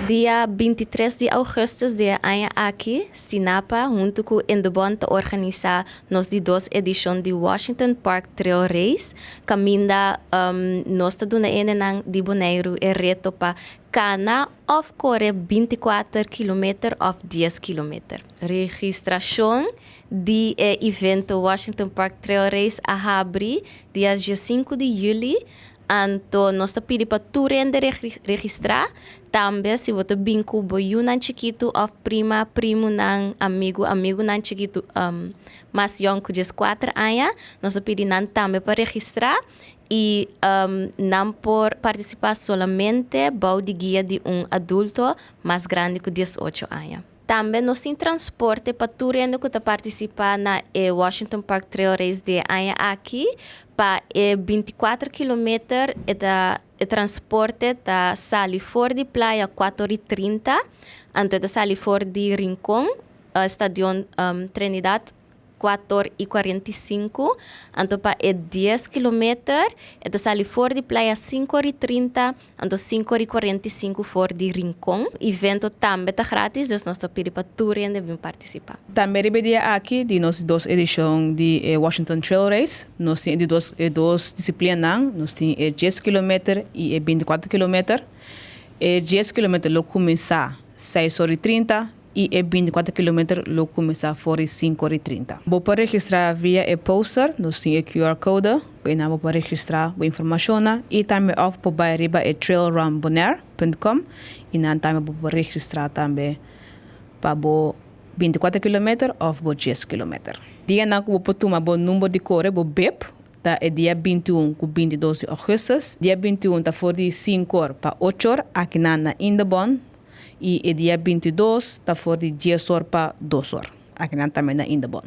Dia 23 di ougùstùs di e aña aki, Stinapa huntu ku Indebon ta organisá nos di dos edishon di Washington Park Trail Race, kaminda nos ta duna hendenan di Boneiru e reto pa kana òf kore 24 kilometer òf 10 kilometer. Registrashon di e evento Washington Park Trail Race a habri dia 5 di yüli. Anto nos ta pidi pa tur hende registrá. Tambe si bo ta bin ku bo yunan chikitu òf prima, primunan, amigu, amigunan chikitu mas yòn ku 14 aña, nos ta pidi nan tambe pa registrá i nan por partisipá solamente bou di guia di un adulto mas grandi ku 18 aña. Tambe nos tin transporte pa tur hende ku ta partisipá na e Washington Park Trail Race di e aña aki. Pa e 24 kilometer e ta e transporte ta sali for di Playa 4:30, anto e ta sali for di Rincon, Stadion Trinidad, 4:45, anto pa e 10 kilometer e ta sali for di Playa 5:30, anto 5:45 for di Rincon. Evento tambe ta gratis, dus nos ta pidi pa tur hende bin partisipá. Tambe riba e dia aki di nos dos edishon di e Washington Trail Race, nos tin e di dos e dos disiplinanan, nos tin e 10 kilometer i e 24 kilometer. E 10 kilometer lo kuminsá 6:30 i e 24 kilometer lo kuminsá for di 5:30. Bo por registrá via e poster, nos tin e QR code, ku einan bo por registrá bo informashonnan i tambe òf bo bai riba e trailrunbonaire.com i nan tambe bo por registrá tambe pa bo 24 kilometer òf bo 10 kilometer. Dianan ku bo por tuma bo number di kore, bo bib, ta e dia 21 ku 22 di ougùstùs. Dia 21 ta for di 5 or pa 8 or akinan na Indebon i e dia 22 ta for di 10 or pa 2 or akinan tambe na Indebon.